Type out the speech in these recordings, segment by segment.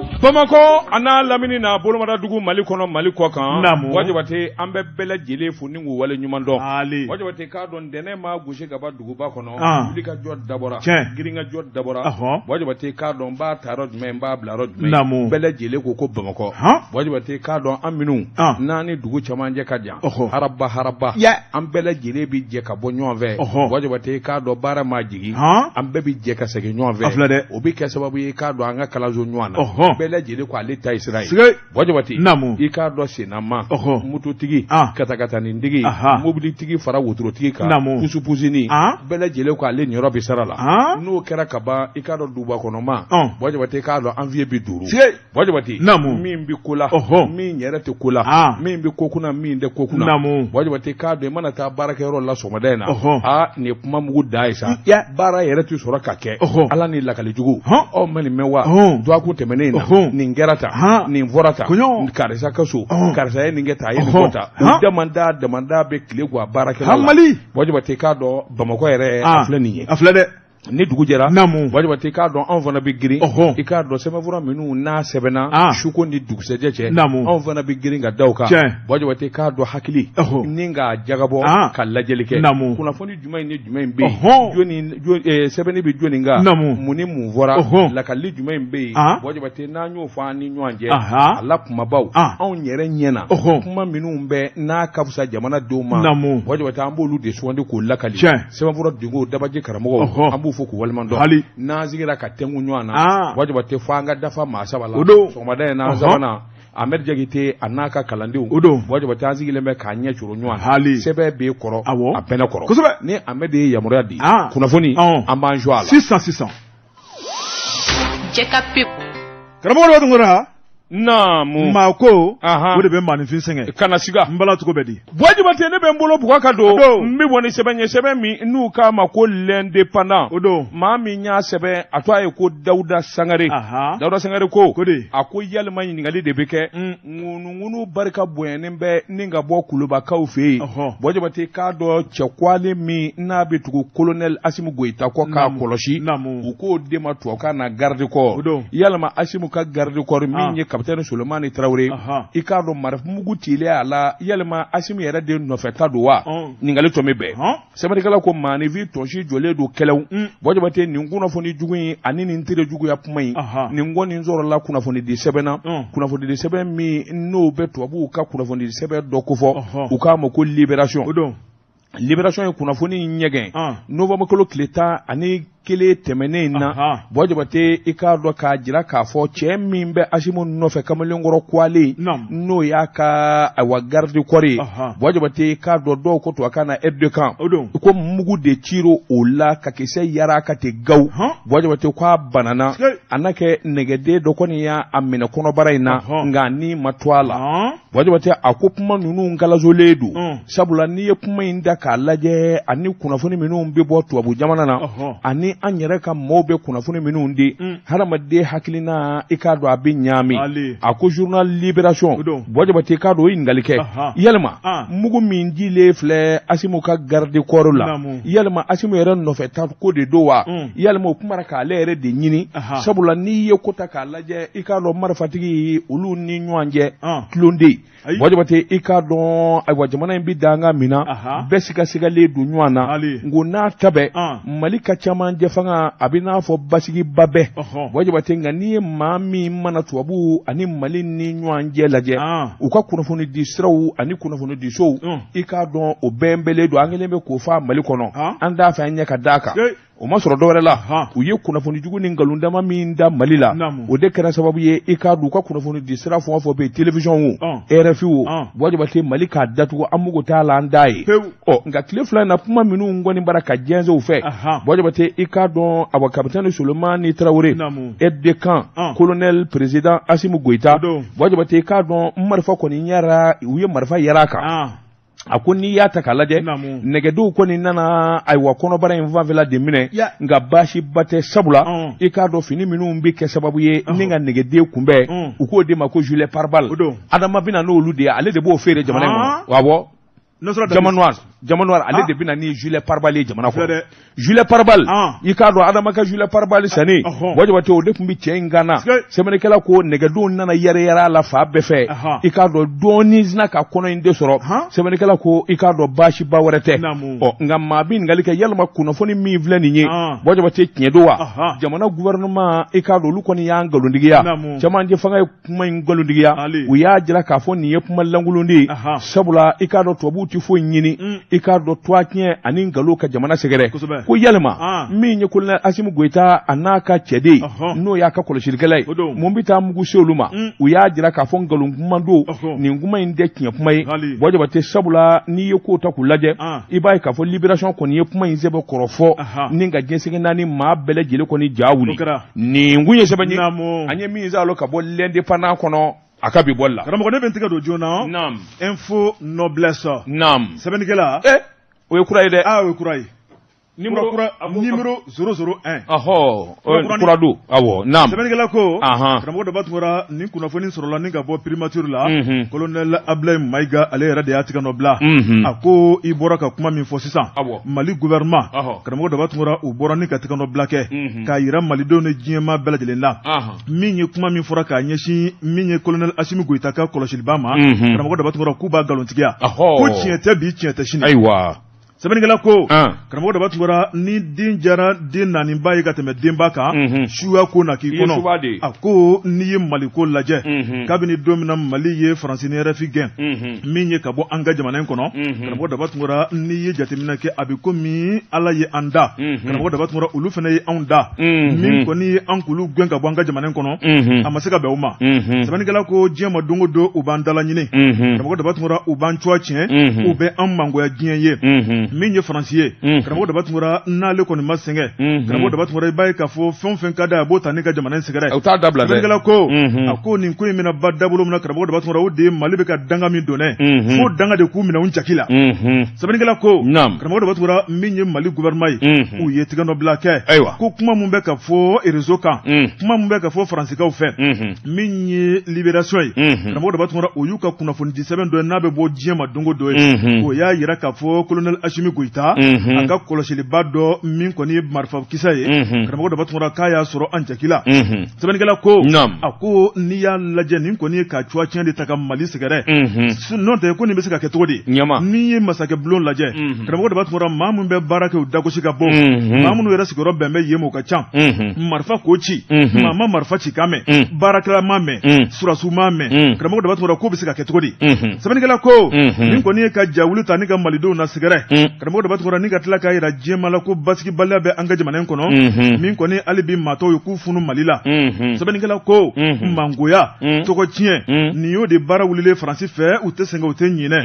Bamakɔ a n'a lamini na bolomadadugu Mali kɔnɔ Mali kɔ kan, naamu, Buwa Jabate an bɛ bɛɛ lajɛlen fo ni k'u wale ɲuman dɔn, haali, Buwa Jabate k'a dɔn ntɛnɛn maa gosi ka ban duguba kɔnɔ, an, wulikajɔ dabɔra, tiɲɛ, girinkajɔ dabɔra, ɔhɔ, Buwa Jabate k'a dɔn n b'a ta yɔrɔ jumɛn n b'a bila yɔrɔ jumɛn, naamu, bɛɛ lajɛlen ko ko Bamakɔ, han, Buwa Jabate k'a dɔn an minnu, an, n'an ni dugu cɛmancɛ ka jan, ɔhɔ, haraba haraba, yɛ, an bɛɛ lajɛlen bɛ jɛ ka bɔ ɲɔgɔn fɛ, ɔhɔ, Buwa Jabate k'a dɔn baara maa jigin, han, an bɛɛ bɛ jɛ ka segin ɲɔgɔn fɛ, a filɛ dɛ, o bɛ kɛ sababu ye k'a dɔn an ka kalanso ɲɔgɔn na, ɔhɔ, bɛɛ lajɛlen ko ale ta ye sira ye, siga, Buwa Jabate, naamu, i k'a dɔn sennama, ɔhɔ, mototigi, an, katakanintigi, aha, mobilitigi fara wotorotigi kan, naamu, pusupusinin, an, bɛɛ lajɛlen ko ale niyɔrɔ bɛ sara la, an, n'o kɛra ka ban i k'a dɔn duguba kɔnɔma, ɔn, Buwa Jabate k'a dɔn an fiye bi duuru, siga, Buwa Jabate, naamu, min bɛ ko la, ɔhɔ, min yɛrɛ tɛ ko la, an, min bɛ ko kunna min tɛ ko kunna, naamu, Buwa Jabate k'a dɔn i mana taa baarakɛyɔrɔ la sɔgɔmada in na, ɔhɔ, aa nin ye kuma mugu dan ye sa, yɛ, baara yɛrɛ tɛ sɔrɔ ka kɛ, ɔhɔ, Ala ni lakali jugu, hɔn, aw ma nin mɛn wa, ɔhɔn, dɔgɔkun tɛmɛnen in na, ɔhɔn, nin kɛra tan, han, nin fɔra tan, koɲɔ, karisa ka so, ɔhɔn, karisa ye nin kɛ tan, a ye nin ɔhɔn, fɔ tan, o han, damanda damanda bɛ tile guwa baarakɛla han la, Mali, Buwa Jabate k'a dɔn Bamakɔ yɛrɛ a an, filɛ nin ye. a filɛ dɛ, Ni dugu jɛra, naamu, Buwa Jabate k'a dɔn anw fana bɛ girin, ɔhɔn, i k'a dɔn sɛbɛnfura minnu n'a sɛbɛnna an, suko ni dugusɛjɛ cɛ, naamu, anw fana bɛ girin ka da o kan, tiɲɛ, Buwa Jabate k'a dɔn hakili ɔhɔ, ni k'a jagabɔ an, ka lajɛli kɛ, naamu, kunnafoni jumɛn ni jumɛn bɛ yen, ɔhɔn, jɔni jɔn sɛbɛnni bɛ jɔni kan, naamu, mun ni mun fɔra, ɔhɔn, lakali jumɛn bɛ yen, an, Buwa Jabate n'an y'o fɔ an ni ɲɔgɔn cɛ, ahan, a la kumabaw, an, anw yɛrɛ ɲɛ na, ɔhɔn, kuma minnu bɛ n'a ka fisa jamanadenw ma, naamu, Buwa Jabate an b'olu de sugandi k'o lakali, tiɲɛ, sɛbɛnfura dingo dabaji karamɔgɔw ɔhɔn, an b'u fo k'u waleɲuman dɔn, hali, n'an sigira ka tɛnku ɲɔgɔn na, an, Buwa Jabate fo an ka dafa maa saba la, o don, sɔgɔmada in na an ɔhɔn, sabanan Ahmed Jakite a n'a ka kalandenw, o don, Buwa Jabate an sigilen bɛ k'a ɲɛ coro ɲɔgɔn na, hali, sɛbɛn b'e kɔrɔ, awɔ, a bɛɛ ne kɔrɔ, kosɛbɛ, ni Ahmed ye yamaruya di, an, kunnafoni ɔn, an b'an jɔ a la. Sisan sisan, Jɛ ka pe karamɔgɔ dɔ tun Naamu. maa ko Ahan. o de bɛ maaninfin sɛgɛn Kana siga. N bala cogo bɛ di? Buwa Jabate ne bɛ n bolo bugɔ ka don. O don. N bɛ bɔ ni sɛbɛn ye sɛbɛn min n'u k'a ma ko l'indépendant. O don. Maa min y'a sɛbɛn a tɔgɔ ye ko Dawuda Sangare. Ahan. Dawuda Sangare ko. Ko de. A ko yalima ɲininkali de bɛ kɛ. Ŋunuŋunu barika bonyanen bɛ ni ka bɔ Kulubakaw fɛ yen. Ɔhɔ. Buwa Jabate k'a dɔn cɛ kwalen min n'a bɛ tugu colonel Asimu Goyita kɔ k'a Naamu. kɔlɔsi. Naamu. U k'o de ma tubabukan na garde corps. O don. Yalima Asimu ka garde corps min Ah. ye capitaine Solomani Tarawele. Ahan. I k'a dɔn marifamugu cilen a la yalima Asimu yɛrɛ de nɔfɛ ta don wa? Ɔn. Ɲininkali tɔ min bɛɛ. Hɔn. Sɛbɛnnikɛla ko maaninfin tɔnsi jɔlen don kɛlɛw. Buwa Jabate nin kunnafoni jugu in ani nin tere juguya kuma in. Ahan. Nin kɔni sɔrɔla kunnafonidi sɛbɛn na. Kunnafonidi sɛbɛn min n'o bɛ tubabuw ka kunnafonidi sɛbɛn dɔ kofɔ. Ɔhɔ. U k'a ma ko Libération. O don. Libération ye kunnafoni in ɲɛgɛn. An. Novembre kalo tile 11 tɛmɛnen in na. Ahan. Buwa Jabate i k'a dɔn k'a jira k'a fɔ cɛ min bɛ Asimu nɔfɛ kamalenkɔrɔ kwalen. Naamu. N'o y'a ka ayiwa garde corps ye. Ahan. Buwa Jabate i k'a dɔn dɔw ko tubabukan na aide de camp. O don. Ko mugu de ciro o la ka kisɛ yara ka ten gawu. Hɔn. Buwa Jabate ko a banana. Sike. A n'a kɛ nɛgɛden dɔ kɔni y'a minɛ kɔnɔbara in na. Ɔhɔn. Nka ni ma to a la. Hɔn. Buwa Jabate a ko kuma ninnu galazolen don. Mm. Sabula n'i ye kuma in da k'a lajɛ ani kunnafoni minnu bɛ bɔ tubabu jamana na. Ɔhɔn. Ani an yɛrɛ ka maaw bɛ kunnafoni minnu di. Hadamaden hakilina i k'a dɔn a bɛ ɲaami. Ali. A ko journal Libération. O don. Buwa Jabate k'a dɔn o ye ɲininkali kɛ. Ahan. Yalima An. mugu min jilen filɛ Asimu ka garde corps la. Naamu. Yalima Asimu yɛrɛ nɔfɛ ta ko de don wa? Yalima o kumara k'ale yɛrɛ de ɲini. Ahan. Sabula n'i ye ko ta k'a lajɛ i k'a dɔn marifatigi olu ni ɲɔgɔn cɛ. An. Tulon tɛ yen. Ayi. Buwa Jabate i k'a dɔn ayiwa jamana in bɛ danga min na. Ahan. Bɛɛ sigasigalen don ɲɔgɔn na. Ali. Nko n'a ta bɛɛ. An. Mali ka camancɛ fanga a bɛ n'a fɔ basigiba bɛɛ. Ɔhɔn. Buwa Jabate nka n'i ye maa min mana tubabu ani Mali ni ɲɔgɔn cɛ lajɛ. An. U ka kunnafoni di siraw ani kunnafoni di sow. I k'a dɔn o bɛɛ bɛlen don an kɛlen bɛ k'o faa Mali kɔnɔ. Han. An t'a fɛ an ɲɛ ka d'a kan. Sike. O ma sɔrɔ dɔwɛrɛ la. Ahan. U ye kunnafoni jugu ni nkalon dama min da Mali la. Naamu. O de kɛra sababu ye i k'a dɔn u ka kunnafoni di sira fɛn o fɛn bɛ yen télévision o. Ɔn. RFI o. Ɔn. Buwa Jabate Mali k'a datugu an mago t'a la an t'a ye. Pewu. Ɔ nka tile fila in na kuma minnu kɔni bara ka jɛnsɛn u fɛ. Ahan. Buwa Jabate i k'a dɔn awa capitaine Solomani Tarawele. Naamu. Aide de camp. Ɔn. Colonel président Asimu Goyita. O don. Buwa Jabate i k'a dɔn marifa kɔni yara u ye marifa yara a kan. An. A ko n'i y'a ta k'a lajɛ Naamu. nɛgɛdenw kɔni nana ayiwa kɔnɔbara in fanfɛla de minɛ Ya. nka baasiba tɛ sabula Ɔn. i k'a dɔn fini minnu bɛ kɛ sababu ye Ɔhɔ. ni ka nɛgɛden kunbɛn Mm. u k'o de ma ko gilet pare-balles O don. Adama bɛ na n'olu de ye ale de b'o feere jamana in Han. kɔnɔ awɔ Nusra jama noir Diamant noir ale de bɛna ni gilet pare-balles ye jamana kɔnɔ. Gilet pare-balles, i k'a dɔn Adama ka gilet pare-balles sanni, Buwa Jabate, o de tun bɛ cɛ in kan na. Sɛbɛnnikɛla ko nɛgɛdenw nana yɛrɛ yɛrɛ a la fan bɛɛ fɛ. I k'a dɔn dɔɔnin sina ka kɔnɔ in de sɔrɔ. Sɛbɛnnikɛla ko i k'a dɔn baasiba wɛrɛ tɛ. Ɔ nka maa bɛ ɲininkali kɛ, yalima kunnafoni min filɛ nin ye, Buwa Jabate, tiɲɛ don wa? Jamana gouvernement, i k'a dɔn olu kɔni y'a nkalontigiya. Cɛmancɛ fanga ye kuma in nkalontigiya. U y'a jira k'a fɔ nin ye kuma lankolon de ye, sabula i k'a dɔn tubabuw tɛ foyi ɲini, i k'a dɔn tɔgɔ tiɲɛ ani nkalon ka jamana sɛgɛrɛ. Ko yalima min ye colonel Asimi Goyita a n'a ka cɛden, n'o y'a ka kɔlɔsilikɛla ye, mun bɛ taa mugu se olu ma? U y'a jira k'a fɔ nkalon kuma don, nin kuma in tɛ tiɲɛ kuma ye, Buwa Jabate, sabula n'i ye kow ta k'u lajɛ, i b'a ye k'a fɔ Libération kɔni ye kuma in sɛbɛn kɔrɔ fɔ ni ka diɲɛ seleke naani maa bɛɛ lajɛlen kɔni ja wuli. Nin kun ye sɛbɛn ye an ye min sɔrɔ ka bɔ L'Indépendant kɔnɔ a ka bi bɔli la. Karamɔgɔ, ne bɛ n tɛgɛ don joona. Naam. Info Noblesse. Naam. Sɛbɛnnikɛla. O ye kura ye dɛ. Aa, o ye kura ye. Numéro kura numéro 001. Ɔhɔ, kura don, awɔ, naam. Sɛbɛnnikɛla ko, karamɔgɔ Daba Tunkara, nin kunnafoni sɔrɔla ni ka bɔ primature la. Colonel Ablaye Mayiga, ale yɛrɛ de y'a tigɛ nɔ bila. A ko i bɔra ka kuma min fɔ sisan. Mali gouvernement. Karamɔgɔ Daba Tunkara, u bɔra ni ka tigɛ nɔ bila kɛ. K'a yira malidenw ni diɲɛmaa bɛɛ lajɛlen la. Min ye kuma min fɔra k'a ɲɛsin min ye colonel Asimi Goyita ka kɔlɔsiliba ma, karamɔgɔ Daba Tunkara, k'u b'a nkalontigiya. Ko tiɲɛ tɛ bi, tiɲɛ tɛ sini. Ayiwa. Sɛbɛnnikɛla ko, karamɔgɔ Daba Tunkara, ni den jara den naaniba ye ka tɛmɛ denba kan, suya ko na k'i kɔnɔ. A ko n'i ye Mali ko lajɛ, kabini don min na Mali ye Faransi ni RFI gɛn min ye ka bɔ an ka jamana in kɔnɔ, karamɔgɔ Daba Tunkara, n'i ye jateminɛ kɛ, a bɛ komi Ala ye an da. Karamɔgɔ Daba Tunkara, olu fana ye anw da. Min kɔni ye an k'olu gɛn ka bɔ an ka jamana in kɔnɔ, a ma se ka bɛn o ma. Sɛbɛnnikɛla ko diɲɛ ma don o don u b'an dala ɲini. Karamɔgɔ Daba Tunkara, u b'an cuwa tiɲɛ, u bɛ an mangoya diɲɛ ye. Min ye Faransi ye, karamɔgɔ Daba Tunkara, n'ale kɔni ma sɛgɛn, karamɔgɔ Daba Tunkara, i b'a ye k'a fɔ fɛn o fɛn ka d'a ye, a b'o ta ni ka jamana in sɛgɛrɛ. U t'a dabila dɛ. Sɛbɛnnikɛla ko, a ko nin ko in bɛna ba dabolo min na, karamɔgɔ Daba Tunkara, o de ye Mali bɛ ka danga min don dɛ, fo danga de k'u minɛ u jaki la. Sɛbɛnnikɛla ko, karamɔgɔ Daba Tunkara, min ye Mali gouvernement ye, u ye tigɛnɔbila kɛ. Ayiwa. Ko kuma min bɛ ka fɔ réseau kan, kuma min bɛ ka fɔ Faransikaw fɛ, min ye Libération ye, karamɔgɔ Daba Tunkara, o y'u ka kunnafonidi sɛbɛn dɔ ye n'a bɛ bɔ diɲɛ ma don o don ye, o y'a yira k'a fɔ colonel Asimi Goyita, a ka kɔlɔsiliba dɔ min kɔni ye marifakisɛ ye, karamɔgɔ Daba Tunkara, k'a y'a sɔrɔ an jaki la. Sɛbɛnnikɛla ko, a ko n'i y'a lajɛ, nin kɔni ye ka cuwa tiɲɛ de ta ka Mali sɛgɛrɛ. N'o tɛ, ko nin bɛ se ka kɛ cogo di? N'i ye masakɛ bulon lajɛ, karamɔgɔ Daba Tunkara, maa min bɛ baara kɛ u dagosi ka bon, maa minnu yɛrɛ sigiyɔrɔ bɛn bɛ yen ma, o ka ca. Marifa k'o ci, maa ma marifa ci kan mɛn, baarakɛla ma mɛn, surasiw ma mɛn, karamɔgɔ Daba Tunkara, k'o bɛ se ka kɛ cogo di? Sɛbɛnnikɛla ko, nin kɔni ye ka jawuli ta ni ka malidenw na sɛgɛrɛ. Karamɔgɔ Daba Tunkara, ni ka tila k'a yira diɲɛmaa la ko basigibaliya bɛ an ka jamana in kɔnɔ, min kɔni hali bi maatɔw ye k'u funu Mali la. Sɛbɛnnikɛla ko, mangoya, tɔgɔ tiɲɛ, nin y'o de baara wulilen Faransi fɛ, u tɛ sɛgɛn, u tɛ ɲinɛ.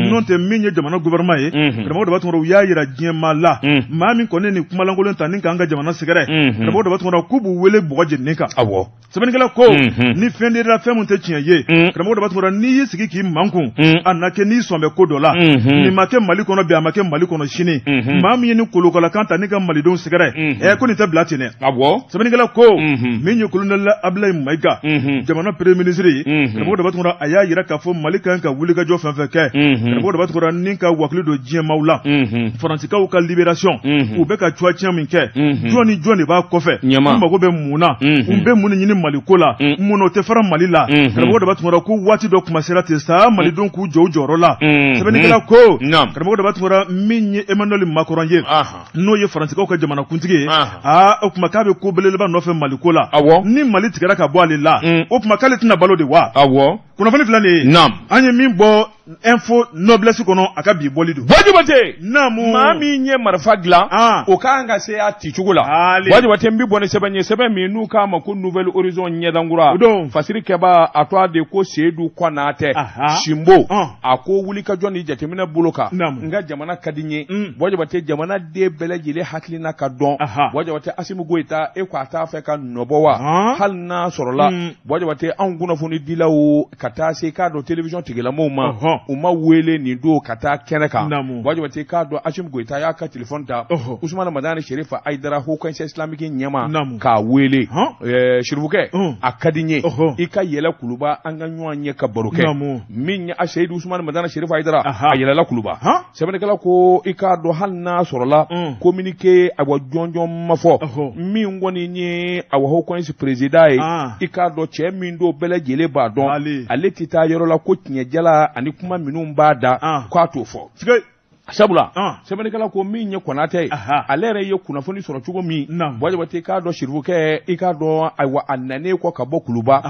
N'o tɛ, min ye jamana gouvernement ye, karamɔgɔ Daba Tunkara, u y'a yira diɲɛmaa la, maa min kɔni nin kumalankolon ta ni k'an ka jamana sɛgɛrɛ, karamɔgɔ Daba Tunkara, k'u b'u wele bɔgɔ jeninen kan. Sɛbɛnnikɛla ko, ni fɛn dira fɛn min tɛ tiɲɛ ye, karamɔgɔ Daba Tunkara, n'i y'i sigi k'i mankun, a na kɛ n'i sɔn bɛ ko dɔ la. Nin ma kɛ Mali kɔnɔ bi, a ma kɛ Mali kɔnɔ sini. Maa min ye ni kolokalakan ta ni ka malidenw sɛgɛrɛ, ko nin tɛ bila ten dɛ. Sɛbɛnnikɛla ko, min ye colonel Ablaye Mayiga, jamana premier ministre ye, karamɔgɔ Daba Tunkara, a y'a yira k'a fɔ Mali kan ka wulikajɔ fɛn fɛn kɛ, karamɔgɔ Daba Tunkara, ni ka wakili don diɲɛmaaw la, Faransikaw ka Libération, u bɛ ka cuwa tiɲɛ min kɛ, jɔn ni jɔn de b'a kɔfɛ, u mago bɛ mun na, u bɛ mun ɲini Mali ko la, mun o tɛ fara Mali la. Karamɔgɔ Daba Tunkara ko waati dɔ kuma sera ten sa, malidenw k'u jɔ u jɔyɔrɔ la. Sɛbɛnnikɛla ko, karamɔgɔ Daba Tunkara, min ye Emmanuel Macron ye, n'o ye Faransikaw ka jamanakuntigi ye, aa, o tuma k'a bɛ ko belebeleba nɔfɛ Mali ko la. Ni Mali tigɛra ka bɔ ale la, o tuma k'ale tɛna balo de wa? Kunnafoni filɛ nin ye, an ye min bɔ Info Noblesse kɔnɔ, a ka bi bɔli don. Buwa Jabate, maa min ye marifa dilan, o kan ka se a ci cogo la. Buwa Jabate, n bɛ bɔ ni sɛbɛn ye, sɛbɛn min n'u k'a ma ko Nouvel Horizon ɲɛdankura, fasiri kɛbaa a tɔgɔ de ko Seyidu Kɔnatɛ Sinbo. A ko wulikajɔ ni jateminɛ bolo kan, n ka jamana ka di n ye. Buwa Jabate, jamana den bɛɛ lajɛlen hakilina ka dɔn. Buwa Jabate, Asimi Goyita, e ko a t'a fɛ ka nɔbɔ wa? Hali n'a sɔrɔla, Buwa Jabate, anw kunnafonidilaw ka Ka taa se i k'a dɔn télévision tigilamɔgɔw ma, u ma wele nin don ka taa kɛnɛ kan. Buwa Jabate, i k'a dɔn Asimi Goyita y'a ka téléphone ta Usumani Madani Serifa Ayidara Haut Conseil islamique ɲɛmaa k'a wele, Sirifukɛ, a ka di n ye i ka yɛlɛ Kuluba, an ka ɲɔgɔn ye ka baro kɛ. Min ye Seyidu Usumani Madani Serifa Ayidara, a yɛlɛla Kuluba. Sɛbɛnnikɛla ko i k'a dɔn hali n'a sɔrɔla communiqué awa jɔnjɔn ma fɔ, min kɔni ye awa Haut Conseil président ye, i k'a dɔn cɛ min don, bɛɛ lajɛlen b'a dɔn ale tɛ taa yɔrɔ la ko tiɲɛjala ani kuma minnu b'a da k'a t'o fɔ. Sabula sɛbɛnnikɛla ko min ye Konatɛ ye, ale yɛrɛ ye kunnafoni sɔrɔ cogo min, Buwa Jabate, i k'a dɔn Sirifukɛ, i k'a dɔn ayiwa a nanen kɔ ka bɔ Kuluba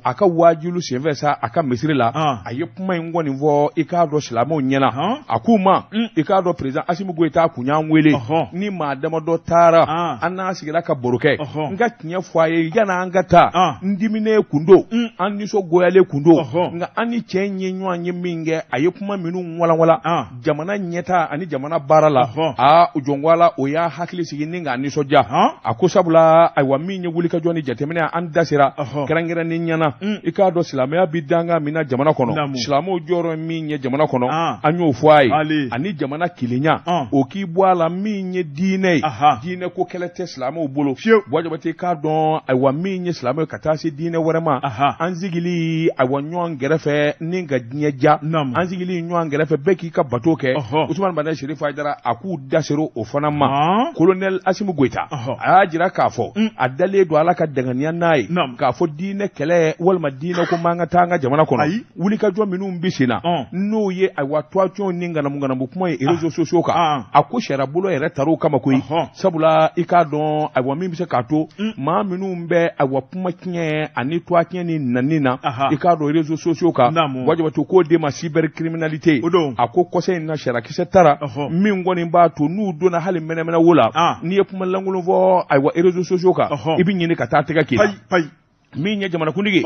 a ka waajulu senfɛ sa, a ka misiri la, a ye kuma in kɔni fɔ i k'a dɔn silamɛw ɲɛna. A k'u ma, i k'a dɔn président Asimi Goyita kun y'an wele ni maa damadɔ taara, an n'a sigira ka baro kɛ. N ka tiɲɛ fɔ a ye, yan'an ka taa, n diminen kun don, an nisɔngoyalen kun don, nka an ni cɛ in ye ɲɔgɔn ye min kɛ, a ye kuma minnu walanwalan jamana ɲɛtaa ani jamana baara la, aa jɔnko o y'a hakili sigi ni k'a nisɔndiya. A ko sabula ayiwa min ye wulikajɔ ni jateminɛ, an da sera kɛrɛnkɛrɛnnen ɲɛna, i k'a dɔn silamɛya bɛ danga min na jamana kɔnɔ, silamɛw jɔyɔrɔ min ye jamana kɔnɔ, an y'o fɔ a ye, ani jamana kelenya, o k'i bɔ a la. Min ye diinɛ ye, diinɛ ko kɛlɛ tɛ silamɛw bolo. Buwa Jabate, i k'a dɔn ayiwa min ye silamɛw ka taa se diinɛ wɛrɛ ma, an sigili ayiwa ɲɔgɔn kɛrɛfɛ ni ka diɲɛ diya, an sigili ɲɔgɔn kɛrɛfɛ, bɛɛ k'i ka bato kɛ. Usumani Madani Serifu Hayidara, a k'u da sera o fana ma. Kolonɛli Asimi Goyita, a y'a jira k'a fɔ a dalen don Ala ka danganiya n'a ye k'a fɔ diinɛ kɛlɛ walima diinɛ ko man ka taa an ka jamana kɔnɔ. Wulikajɔ minnu bɛ sen na, n'o ye ayiwa tɔgɔcɛnw ni ŋanamuŋanamu kuma ye réseaux sociaux kan, a ko sariya bolo yɛrɛ tar'o kama koyi. Sabula i k'a dɔn ayiwa min bɛ se k'a to maa minnu bɛ ayiwa kuma tiɲɛ ani tɔgɔ tiɲɛ ni nani na, i k'a dɔn réseaux sociaux kan, Buwa Jabate k'o de ma cybercriminalité. A ko kɔsa in na sariyakisɛ tara min kɔni b'a to n'u donna hali mɛnɛmɛnɛ wo la, n'i ye kuma lankolon fɔ ayiwa réseaux sociaux kan, i bɛ ɲini ka taa tɛgɛ k'i la. Min ye jamanakuntigi,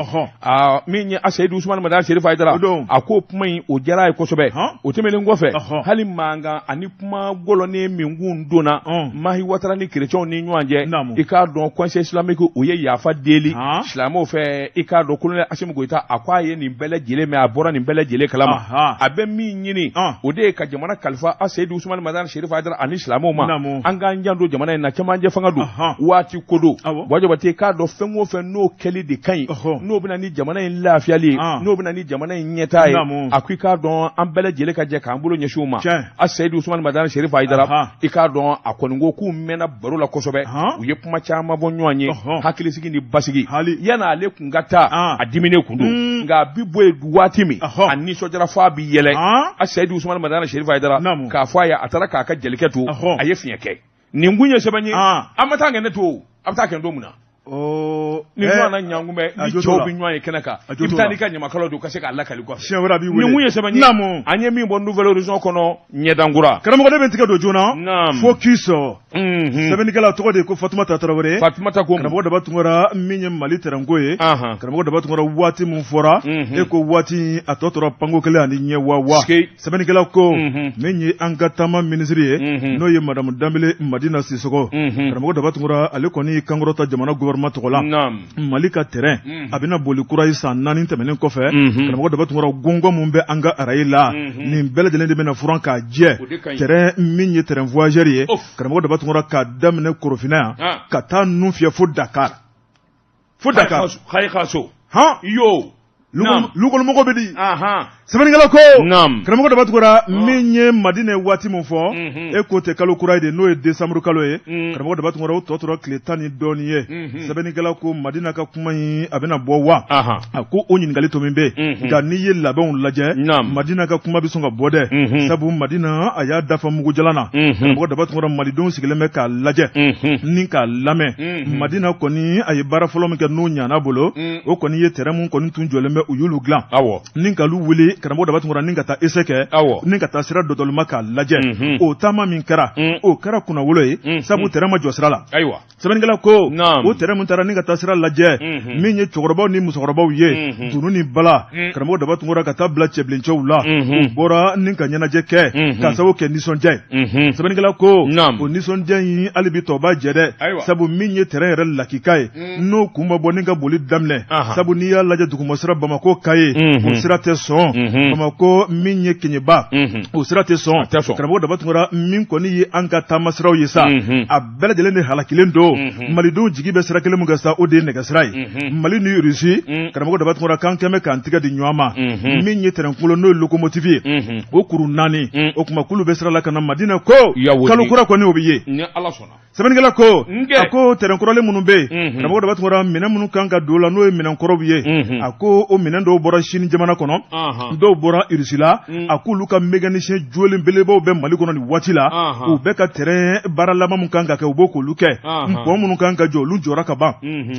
min ye Aseyidu Usumani Madani Serifu Hayidara, a ko kuma in o diyara a ye kosɛbɛ. O tɛmɛnen kɔfɛ, hali mankan ani kuma gɔlɔnen min kun donna Mahi Watara ni kerecɛnw ni ɲɔgɔn cɛ, i k'a dɔn Conseil islamique o ye yafa deli silamɛw fɛ. I k'a dɔn colonel Asimi Goyita, a ko a ye nin bɛɛ lajɛlen mɛn, a bɔra nin bɛɛ lajɛlen kalama. A bɛ min ɲini, o de ye ka jamana kalifa Aseyidu Usumani Madani Serifu Hayidara ani silamɛw ma, an k'an janto jamana in na, cɛmancɛ fanga don, waati ko don. Buwa Jabate, k'a dɔn fɛn o fɛn n'o kɛli de ka ɲi, n'o bɛna ni jamana in lafiyali ye, n'o bɛna ni jamana in ɲɛtaa ye, a ko i k'a dɔn an bɛɛ lajɛlen ka jɛ k'an bolo ɲɛsin o ma. Aseyidu Usumani Madani Serifu Hayidara, i k'a dɔn a kɔni ko k'u mɛnna baro la kosɛbɛ, u ye kuma caman bɔ ɲɔgɔn ye, hakilisigi ni basigi. Yan'ale kun ka taa, a diminen kun don, nka a bi bɔ yen waati min, a nisɔndiyara fo a bi yɛlɛ. Aseyidu Usumani Madani Serifu Hayidara k'a fɔ a ye, a taara k'a ka jelikɛ to, a ye fiɲɛ kɛ. Nin kun ye sɛbɛn ye, an ma taa kɛ ne to, a bɛ taa kɛ don min na ni ɲɔgɔn na ɲankumɛ ni cɛw bɛ ɲɔgɔn ye kɛnɛ kan, i bɛ taa n'i ka ɲamakalaw don ka se k'a lakali kɔfɛ. Siɲɛ wɛrɛ a b'i wele. Nin kun ye sɛbɛn ye, an ye min bɔ Nouvel Horizon kɔnɔ, ɲɛdankura. Karamɔgɔ, ne bɛ n tigɛ don joona. Focus, sɛbɛnnikɛla tɔgɔ de ye ko Fatumata Tarawele. Fatumata ko Karamɔgɔ Daba Tunkara, min ye Mali tɛrɛnko ye, Karamɔgɔ Daba Tunkara, waati min fɔra, e ko waati a tɔ tora panko kelen ani ɲɛ wa. Sɛbɛnnikɛla ko min ye an ka taama minisiri ye, n'o ye madamu Danbele Madina Sisɔgɔ, Karamɔgɔ Daba Tunkara, ale kɔni y'i kankɔrɔta jamana gouvernement tɔgɔ la. Mali ka tɛrɛn a bɛna boli kura ye san 4 tɛmɛnen kɔfɛ. Karamɔgɔ Daba Tunkara, gɔngɔn min bɛ an ka araye la, nin bɛɛ lajɛlen de bɛna furan k'a jɛ. Tɛrɛn min ye tɛrɛn voyageur ye, Karamɔgɔ Daba Tunkara, k'a daminɛ Korofina yan ka taa nun fiyɛ fo Dakar, fo Dakar. Xayikaso yo. Lukɔnɔmɔgɔw bɛ di. Sɛbɛnnikɛla ko Karamɔgɔ Daba Tunkara, min ye Madina ye waati min fɔ, e ko tɛ kalo kura ye de, n'o ye décembre kalo ye. Karamɔgɔ Daba Tunkara, o tɔ tora tile 10 ni dɔɔnin ye. Sɛbɛnnikɛla ko Madina ka kuma in a bɛna bɔ wa? A ko o ɲininkali to min bɛ yen, nka n'i ye labɛnw lajɛ, Madina ka kuma bɛ sɔn ka bɔ dɛ, sabu Madina a y'a dafa mugujalan na. Karamɔgɔ Daba Tunkara, malidenw sigilen bɛ k'a lajɛ ni k'a lamɛn. Madina kɔni a ye baara fɔlɔ min kɛ n'o ɲana bolo, o kɔni ye tɛrɛn mun kɔni tun jɔlen bɛ, u y'olu dilan ni k'olu wuli. karamɔgɔ Daba Tunkara ni ka taa essai kɛ ni ka taa sira dɔdɔlima k'a lajɛ o taama min kɛra o kɛra kunnawolo ye sabu tɛrɛn ma jɔ sira la ayiwa sɛbɛnnikɛla ko o tɛrɛn min taara ni ka taa sira lajɛ min ye cɛkɔrɔbaw ni musokɔrɔbaw ye dunun ni bala karamɔgɔ Daba Tunkara ka taa bila cɛbilencɛw la u bɔra ni ka ɲɛnajɛ kɛ k'a sababu kɛ nisɔndiya ye sɛbɛnnikɛla ko o nisɔndiya in hali bi tɔ b'a jɛ dɛ sabu min ye tɛrɛn yɛrɛ lakika ye n'o kun ma bɔ ni ka boli daminɛ sabu n'i y'a lajɛ dugumasira Bamakɔ Kayi o sira tɛ sɔn Bamakɔ min ye Keɲeba o sira tɛ sɔn karamɔgɔ Daba Tunkara min kɔni ye an ka taamasiraw ye sa a bɛɛ lajɛlen de halakilen don malidenw jigi bɛ sira kelen min kan sa o de ye nɛgɛsira ye Mali ni Russie karamɔgɔ Daba Tunkara k'an kɛmɛ k'an tigɛ di ɲɔgɔn ma min ye tɛrɛn kunkolo n'o ye locomotive ye o kuru 4 o tuma k'olu bɛ sira la ka na Madina ko kalo kura kɔni o bɛ ye sɛbɛnnikɛla ko a ko tɛrɛn kɔrɔlen minnu bɛ yen karamɔgɔ Daba Tunkara minɛn minnu kan ka don o la n'o ye minɛn kɔrɔw ye a ko o minɛn dɔw bɔra Sini jamana kɔnɔ dɔw bɔra Irisi la a k'olu ka mécanicien jolen belebelew bɛ Mali kɔnɔ nin waati la u bɛ ka tɛrɛn baara laban min kan ka kɛ u b'o k'olu kɛ pont minnu kan ka jɔ olu jɔra ka ban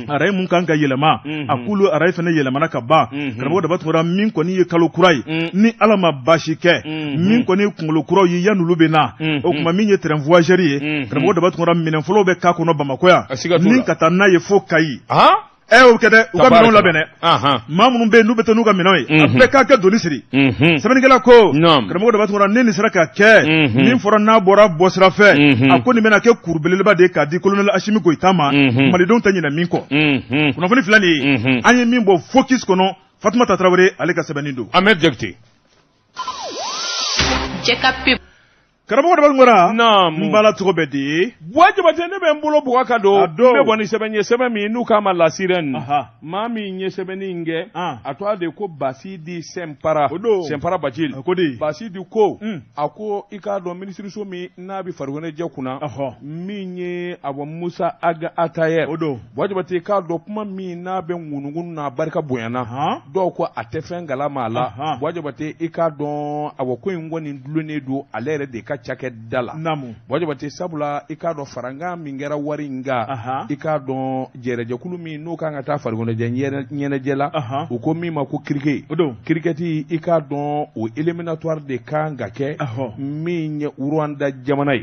arayi min kan ka yɛlɛma a k'olu arayi fana yɛlɛmana ka ban karamɔgɔ Daba Tunkara min kɔni ye kalo kura ye ni Ala ma baasi kɛ min kɔni ye kunkolo kuraw ye yan'olu bɛ na o tuma min ye tɛrɛn voyageur ye karamɔgɔ Daba Tunkara minɛn fɔlɔw bɛ k'a kɔnɔ Bamakɔ yan ni ka taa n'a ye fo Kayi o kɛ dɛ u ka minɛnw labɛn dɛ maa minnu bɛ yen n'u bɛ taa n'u ka minɛnw ye a bɛɛ k'a kɛ doni siri sɛbɛnnikɛla ko karamɔgɔ Daba Tunkara ni nin sera ka kɛ min fɔra n'a bɔra bɔsira fɛ a ko nin bɛna kɛ kuru belebeleba de ye k'a di colonel Asimi Goyita ma malidenw tɛ ɲinɛ min kɔ kunnafoni filɛ nin ye an ye min bɔ Focus kɔnɔ Fatumata Tarawele ale ka sɛbɛnni don Ahmed Jakite Karamɔgɔ Daba Tunkara n bala tɔgɔ bɛ di Buwa Jabate ne bɛ n bolo bugɔ ka don n bɛ bɔ ni sɛbɛn ye sɛbɛn min n'u k'a ma La Sirène maa min ye sɛbɛnni in kɛ a tɔgɔ de ko Basidi Sɛnpara Sɛnpara Bacili Basidi ko a ko i k'a dɔn minisiriso min n'a bɛ farikoloɲɛnajɛ kunna min ye awa Musa Ag Ataher Buwa Jabate i k'a dɔn kuma min n'a bɛ ŋunuŋunu n'a barika bonyana dɔw ko a tɛ fɛn kalama a la Buwa Jabate i k'a dɔn awa ko in kɔni dulonnen don ale yɛrɛ de ka cakɛda la Buwa Jabate sabula i k'a dɔn farankan min kɛra wari in kan i k'a dɔn jɛrɛjɛkulu min n'o kan ka taa farikoloɲɛnajɛ ɲɛnajɛ la u ko min ma ko cricket cricket i k'a dɔn o éliminatoire de kan ka kɛ min ye Rwanda jamana ye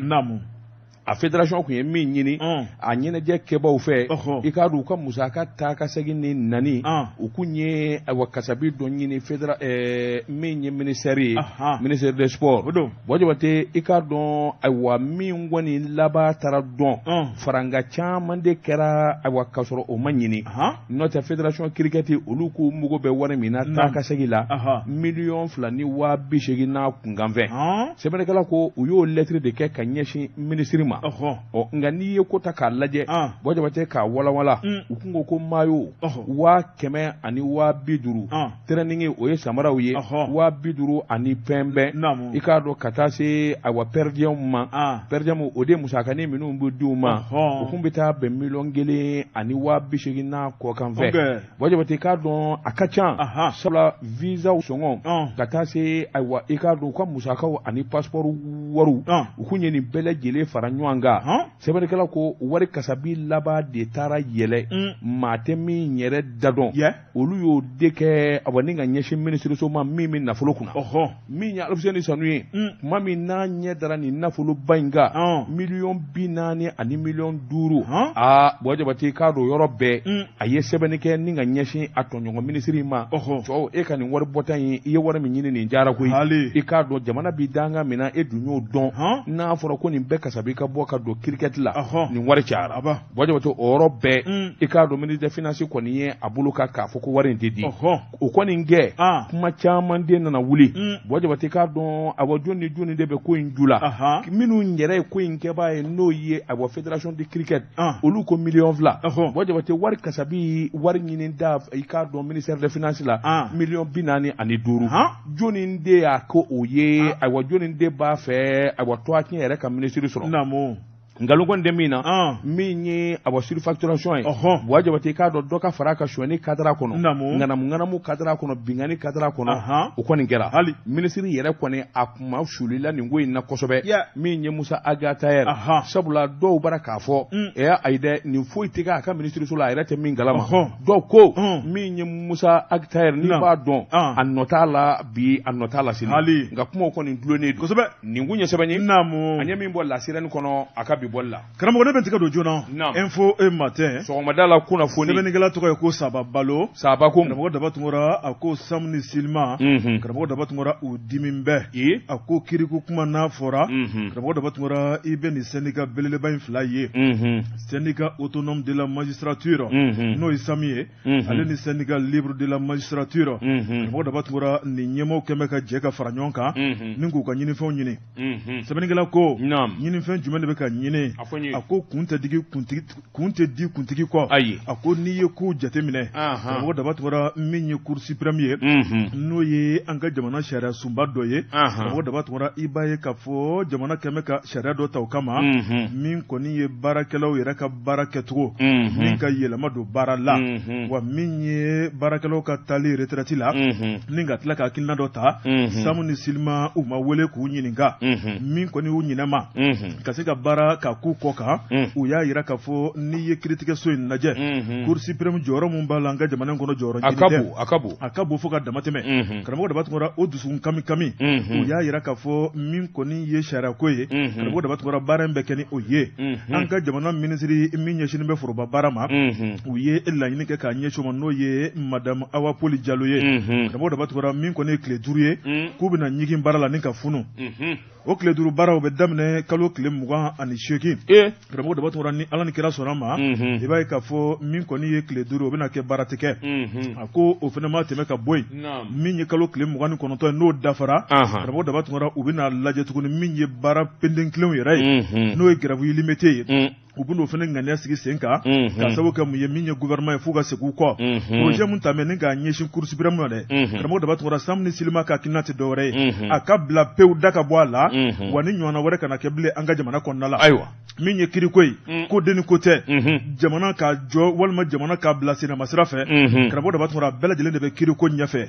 a fédération tun ye min ɲini a ɲɛnajɛ kɛbaw fɛ i k'a dɔn u ka musaka taa ka segin ni nani u kun ye ayiwa kasabi dɔ ɲini min ye ministère ye ministère des sports Buwa Jabate i k'a dɔn ayiwa min kɔni laban taara dɔn farankan caman de kɛra ayiwa k'a sɔrɔ o ma ɲini n'o tɛ fédération cricket olu k'u mago bɛ wari min na taa ka segin la 2,080,000 n'a kunkanfɛn sɛbɛnnikɛla ko u y'o lɛtiri de kɛ ka ɲɛsin minisiri ma ɔ nka n'i ye ko ta k'a lajɛ Buwa Jabate k'a walawala u kun ko ko maillot 150,000 training o ye samaraw ye 50,000 ani pɛnpɛn i k'a dɔn ka taa se awa per diem ma per diem o de musakanin minnu bɛ di u ma o kun bɛ taa bɛn 1,080,000 n'a kɔkanfɛn Buwa Jabate i k'a dɔn a ka ca sabula visaw sɔngɔ ka taa se ayiwa i k'a dɔn u ka musakaw ani passeport wariw u kun ye nin bɛɛ lajɛlen fara ɲɔgɔn kan sɛbɛnnikɛla ko wari kasabi laban de taara yɛlɛ maa tɛ min yɛrɛ da dɔn olu y'o de kɛ awa ni ka ɲɛsin minisiriso ma min bɛ nafolo kunna min ye Alifuseni Sanu ye tuma min n'a ɲɛ dara nin nafoloba in kan 40 miliyɔn 5 miliyɔn aa Buwa Jabate k'a dɔn yɔrɔ bɛɛ a ye sɛbɛnni kɛ ni ka ɲɛsin a tɔɲɔgɔn minisiri ma cɛw e ka nin wari bɔta in i ye wari min ɲini nin diyara koyi i k'a dɔn jamana b'i dankan min na e dun y'o dɔn n'a fɔra ko nin bɛɛ kasabi ka bɔ ka don cricket la nin wari cayara Buwa Jabate o yɔrɔ bɛɛ i k'a dɔn ministre des finances kɔni ye a bolo kan k'a fɔ ko wari in tɛ di o kɔni kɛ kuma caman de nana wuli Buwa Jabate k'a dɔn awa jɔn ni jɔni de bɛ ko in ju la minnu yɛrɛ ye ko in kɛbaa ye n'o ye awa fédération de cricket olu ko 2 miliyɔn. Buwa Jabate wari kasabi wari ɲini da i k'a dɔn ministère des finances la 45 miliyɔn. Jɔni de y'a ko o ye ayiwa jɔni de b'a fɛ ayiwa tɔgɔ tiɲɛ yɛrɛ ka minisiri sɔrɔ? Nkalon kɔni tɛ min na, min ye awa surfacturation ye, Buwa Jabate, i k'a dɔn dɔ ka fara a kan sonyɛni kadara kɔnɔ, ŋanamu ŋanamu kadara kɔnɔ, binkanni kadara kɔnɔ, o kɔni kɛra. Hali minisiri yɛrɛ kɔni a kuma sulila nin ko in na kosɛbɛ, min ye Musa Ag Attaher, sabula dɔw bara k'a fɔ ɛ ayi dɛ, nin foyi tɛ k'a ka minisiriso la a yɛrɛ tɛ min kalama. Dɔw ko min ye Musa Ag Attaher, n'i b'a dɔn, a nɔ t'a la bi, a nɔ t'a la sini, nka kumaw kɔni dulonnen don kosɛbɛ. Nin kun ye sɛbɛn ye naamu an ye min bɔ La Sirène kɔnɔ a ka bi bɔli la. Karamɔgɔ, ne bɛ n tɛgɛ don joona. Info et Matin, sɔgɔmada la kunnafoni, sɛbɛnnikɛla tɔgɔ ye ko Saba Balo. Saba ko Karamɔgɔ Daba Tunkara, a ko SAM ni SYLIMA, Karamɔgɔ Daba Tunkara, u dimi bɛɛ. A ko kiriko kuma n'a fɔra, Karamɔgɔ Daba Tunkara, i bɛ nin syndicat belebeleba in fila ye, Syndicat autonome de la magistrature, n'o ye SAM ye, ale ni Syndicat libre de la magistrature. Karamɔgɔ Daba Tunkara, nin ɲɛmaaw kɛmɛ ka jɛ ka fara ɲɔgɔn kan ni k'u ka ɲinifɛnw ɲini. Sɛbɛnnikɛla ko ɲinifɛn jumɛn de bɛ ka ɲini? A ko kun tɛ digi kuntigi, kun tɛ di kuntigi kɔ. Ayi. A ko n'i ye kow jateminɛ, Karamɔgɔ Daba Tunkara, min ye Cour suprême ye, n'o ye an ka jamana sariya sunba dɔ ye, Karamɔgɔ Daba Tunkara, i b'a ye k'a fɔ jamana kɛmɛ ka sariya dɔ ta o kama, min kɔni ye baarakɛlaw yɛrɛ ka baara kɛcogo min ka yɛlɛma don baara la, wa min ye baarakɛlaw ka taali retraite la, ni ka tila ka hakilina dɔ ta. SAM ni SYLIMA, u ma wele k'u ɲininka. Min kɔni y'u ɲinɛma ka se ka baara ka k'u kɔ kan, u y'a jira k'a fɔ n'i ye kiiritigɛso in lajɛ, Cour suprême, jɔyɔrɔ min b'a la an ka jamana in kɔnɔ, jɔyɔrɔ a ka bon, a ka bon, a ka bon fo ka damatɛmɛ. Karamɔgɔ Daba Tunkara, o dusukun kami kami, u y'a jira k'a fɔ min kɔni ye sariyako ye, Karamɔgɔ Daba Tunkara, baara in bɛ kɛ ni o ye. An ka jamana minisiri min ɲɛsinnen bɛ foroba baara ma, u ye laɲini kɛ k'a ɲɛsin o ma, n'o ye Madame Awa Poli Jalo ye. Karamɔgɔ Daba Tunkara, min kɔni ye tile 5 ye k'u bɛna ɲigin baara la ni ka funu, o tile 5 baaraw bɛ daminɛ kalo tile 28. Karamɔgɔ Daba Tunkara, ni Ala ni kira sɔnna ma, i b'a ye k'a fɔ min kɔni ye tile 5, o bɛna kɛ baara tɛ kɛ. A ko o fana ma tɛmɛ ka bɔ yen, min ye kalo tile 29 ye, n'o dafara, Karamɔgɔ Daba Tunkara, u bɛna lajɛ tuguni min ye baara penden kelenw yɛrɛ ye, n'o ye grève illimité ye. U bɛn'o fana ŋaniya sigi sen kan, ka sababu kɛ mun ye? Min ye gouvernement ye, f'u ka segin u kɔ projet mun ta ni k'a ɲɛsin Cour suprême ma dɛ. Karamɔgɔ Daba Tunkara, SAM ni SYLIMA ka hakilina tɛ dɔwɛrɛ ye, a ka bila pewu, da ka bɔ a la, wa ni ɲɔgɔnna wɛrɛ kana kɛ bilen an ka jamana kɔnɔna la. Ayiwa. Min ye kiriko ye, ko denni ko tɛ, jamana ka jɔ walima jamana ka bila senama sira fɛ, Karamɔgɔ Daba Tunkara, bɛɛ lajɛlen de bɛ kiriko ɲɛfɛ.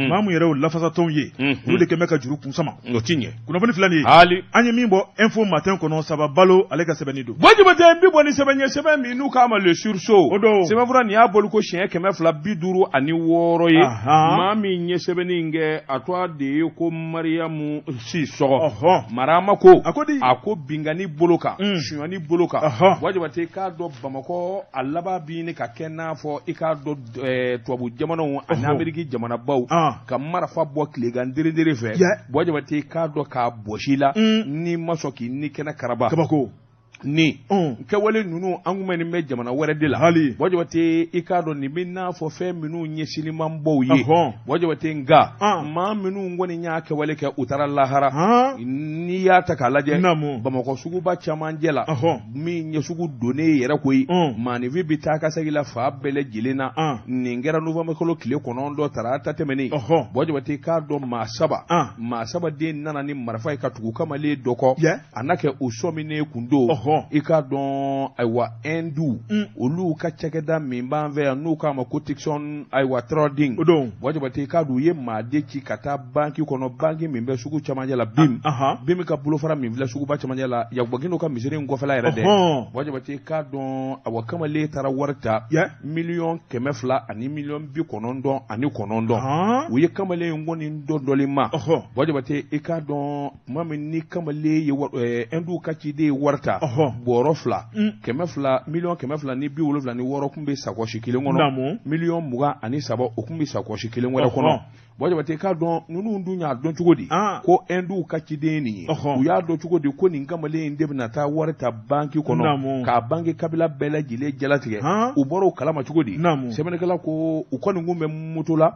Maa mun yɛrɛ y'o lafasatɔnw ye, olu de kɛn bɛ ka juru kun sama. O ti ɲɛ. Kunnafoni filɛ nin ye. Hali. An ye min bɔ Info Matin kɔnɔ, Saba Balo ale ka sɛbɛnni don. Buwa Jabate, n bi bɔ ni sɛbɛn ye, sɛbɛn min n'u k'a ma Le Sursaut. O don. Sɛbɛnfura nin y'a bɔli ko siɲɛ 256 ye. Maa min ye sɛbɛnni in kɛ, a tɔgɔ de ye ko Mariyamu Sisɔgɔ. Marama ko. A ko di? A ko binkanni bolo kan. Sonyani bolo kan. Buwa Jabate, k'a dɔn Bamakɔ a laban bi ɲini ka kɛ n'a fɔ i k'a dɔn tubabu jamanaw ani Ameriki jamanabaw ka marifa bɔ tilegan derendere fɛ. Buwa Jabate, k'a dɔn k'a bɔsi la, n'i ma sɔn k'i ni kɛnɛ karaba. Kabako. Ni kɛwale ninnu, an kun bɛ nin bɛ jamana wɛrɛ de la. Hali. Buwa Jabate, i k'a dɔn nin bɛ n'a fɔ fɛn minnu ye sinimanbaw ye. Buwa Jabate, nka maa minnu kɔni y'a kɛwale kɛ, u taara lahara. N'i y'a ta k'a lajɛ, Bamakɔ suguba camancɛ la, min ye sugu donnen yɛrɛ koyi, maaninfin bɛ taa ka segin la fan bɛɛ lajɛlen na. Nin kɛra novembre kalo tile 9, tarata tɛmɛnen. Buwa Jabate, k'a dɔn maa saba, maa saba den nana ni marifa ye ka tugu kamalen dɔ kɔ. A n'a kɛ o sɔminen kun don, i k'a dɔn ayiwa Hindu olu ka cakɛda min b'an fɛ yan n'u k'a ma ko Tixon ayiwa Trading. O don. Buwa Jabate, i k'a dɔn u ye maaden ci ka taa banki kɔnɔ, banki min bɛ sugu camancɛ la, BIM. BIM ka bolofara min filɛ suguba camancɛ la, Yakuba Gindo ka misiri in kɔfɛla yɛrɛ dɛ. Buwa Jabate, i k'a dɔn awa kamalen taara wari ta, 200,000 ani 99,000. U ye kamalen in kɔni dɔn dɔli ma. Buwa Jabate, i k'a dɔn tuma min ni kamalen ye Hindu ka ciden ye wari ta, bɔrɔ fila, 200, 276,000 kun bɛ sakɔsi kelen kɔnɔ, 23,000 o kun bɛ sakɔsi kelen wɛrɛ kɔnɔ. Buwa Jabate, k'a dɔn ninnu dun y'a dɔn cogo di ko Hindu ka ciden nin ye? U y'a dɔn cogo di ko nin kamalen in de bɛna taa wari ta banki kɔnɔ k'a banki kabila bɛɛ lajɛlen jalatigɛ? U bɔra o kalama cogo di? Sɛbɛnnikɛla ko u kɔni kun bɛ moto la.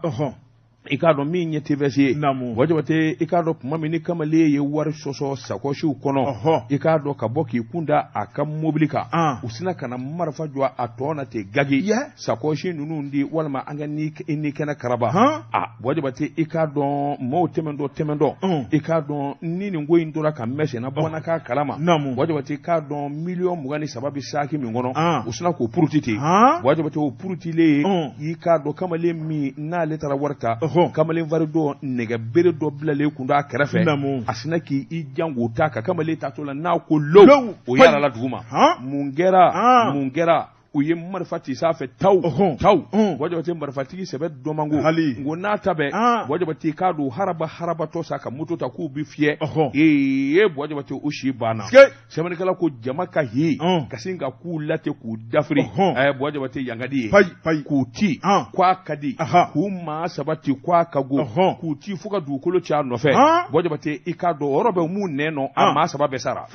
I k'a dɔn min ye TVS ye, Buwa Jabate, i k'a dɔn tuma min ni kamalen ye wari sɔsɔ sakɔsiw kɔnɔ, i k'a dɔn ka bɔ k'i kun da a ka mobili kan, u sina ka na marifa jɔ a tɔn na ten gagi, sakɔsi ninnu di walima an ka ni kɛnɛ karaba. A Buwa Jabate, i k'a dɔn maaw tɛmɛntɔ, i k'a dɔn ni nin ko in tora ka mɛn senna, bɔ na k'a kalama. Buwa Jabate, i k'a dɔn 23 miliyɔn bɛ saki min kɔnɔ, u sina k'o puruti ten. Buwa Jabate, o purutilen, i k'a dɔn kamalen min n'ale taara wari ta, kamalen fari dɔ nɛgɛ bere dɔ bilalen kun a kɛrɛfɛ, a sina k'i jan k'o ta ka kamalen tatɔ la n'a ko lo, o yɛrɛla duguma. Mun kɛra? Mun kɛra? U ye marifa ci sanfɛ, taw taw. Buwa Jabate, marifatigi sɛbɛ dɔmanko ko n'a ta bɛɛ. Buwa Jabate, k'a don haraba harabatɔ sa ka moto ta k'u bɛ fiyɛ. Ee, Buwa Jabate, o si banna. Sɛbɛnnikɛla ko jama ka hi ka sin ka k'u la ten k'u dafiri. Buwa Jabate, yangadi ye k'u ci k'a ka di, k'u maa saba ci k'a ka go, k'u ci fo ka dugukolo ci a nɔfɛ. Buwa Jabate, i k'a dɔn o yɔrɔ bɛ m'u nɛn nɔ, a maa saba bɛɛ sara.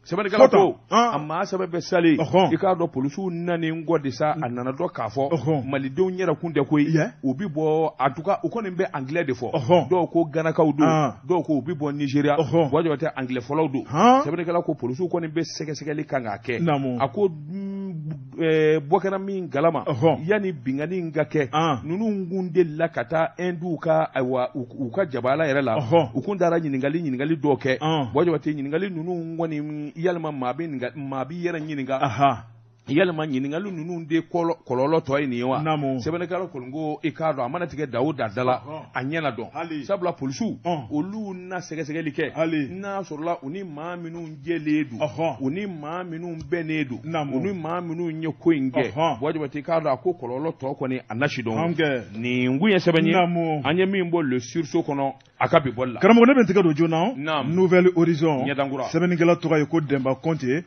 Sɛbɛnnikɛla ko a maa saba bɛɛ salen, i k'a dɔn polisiw nanen kɔ de sa, a nana dɔn k'a fɔ malidenw yɛrɛ kun tɛ koyi, u bɛ bɔ, en tout cas u kɔni bɛ anglais de fɔ. Dɔw ko ganakaw don, dɔw ko u bɛ bɔ Nizeriya. Buwa Jabate, anglais fɔlaw don. Sɛbɛnnikɛla ko polisiw kɔni bɛ sɛgɛsɛgɛli kan k'a kɛ. A ko bɔ kɛra min kalama, yanni binkanni in ka kɛ, ninnu kun delila ka taa Indiw ka, ayiwa, u ka jabala yɛrɛ la. U kun taara ɲininkali dɔw kɛ. Buwa Jabate, ɲininkali ninnu kɔni, yalima maa bɛ maa b'i yɛrɛ ɲininka, yalima ɲininkali ninnu de kɔlɔlɔ tɔ ye nin ye wa? Sɛbɛnnikɛla kɔni ko i k'a dɔn a mana tigɛ da o da da la, a ɲɛ na dɔn, sabula polisiw olu na sɛgɛsɛgɛli kɛ n'a sɔrɔla u ni maa minnu jɛlen don, u ni maa minnu bɛnnen don, u ni maa minnu ye ko in kɛ. Buwa Jabate, k'a dɔn a ko kɔlɔlɔ tɔ kɔni a na si dɔn. Nin kun ye sɛbɛn ye an ye min bɔ Le Sursaut kɔnɔ a ka bi bɔli la. Karamɔgɔ, ne bɛ n tɛgɛ don joona Nouvel Horizon. Sɛbɛnnikɛla tɔgɔ ye ko Dɛnba Kɔnte.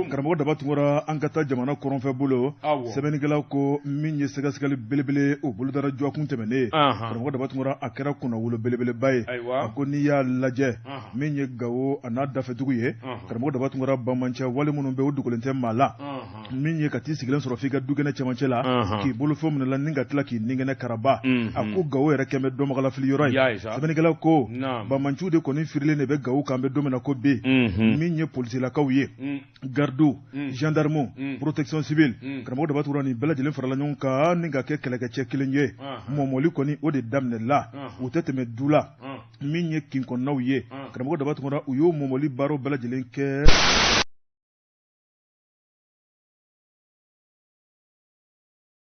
Karamɔgɔ Daba Tunkara, an ka taa jamana kɔrɔnfɛ bolo. Sɛbɛnnikɛla ko min ye sɛgɛsɛgɛli belebele o bolodara dɔgɔkun tɛmɛnen, karamɔgɔ Daba Tunkara, a kɛra kunnawolo belebeleba ye. A ko n'i y'a lajɛ, min ye Gawo a n'a dafɛdugu ye, karamɔgɔ Daba Tunkara, banbaanciya wale minnu bɛ o dogolen tɛ maa la, min ye ka t'i sigilen sɔrɔ f'i ka dukɛnɛ cɛmancɛ la, k'i bolofɛn minɛ la ni ka tila k'i ninkɛnɛ karaba. A ko Gawo yɛrɛ kɛlen bɛ dɔnbagalafili yɔrɔ ye. Sɛbɛnnikɛla ko banbaanciw de kɔni firilen de bɛ Gawo kan bɛ don min na ko bi. Min ye polisilakaw ye, gardiw, gendarmew, protection civile, karamɔgɔ Daba Tunkara, nin bɛɛ lajɛlen farala ɲɔgɔn kan ni ka kɛ kɛlɛkɛcɛ kelen ye. Mɔmɔli kɔni o de daminɛla, u tɛ tɛmɛ du la. Min ye kin kɔnɔnaw ye, karamɔgɔ Daba Tunkara, u y'o mɔmɔli baaraw bɛɛ lajɛlen kɛ.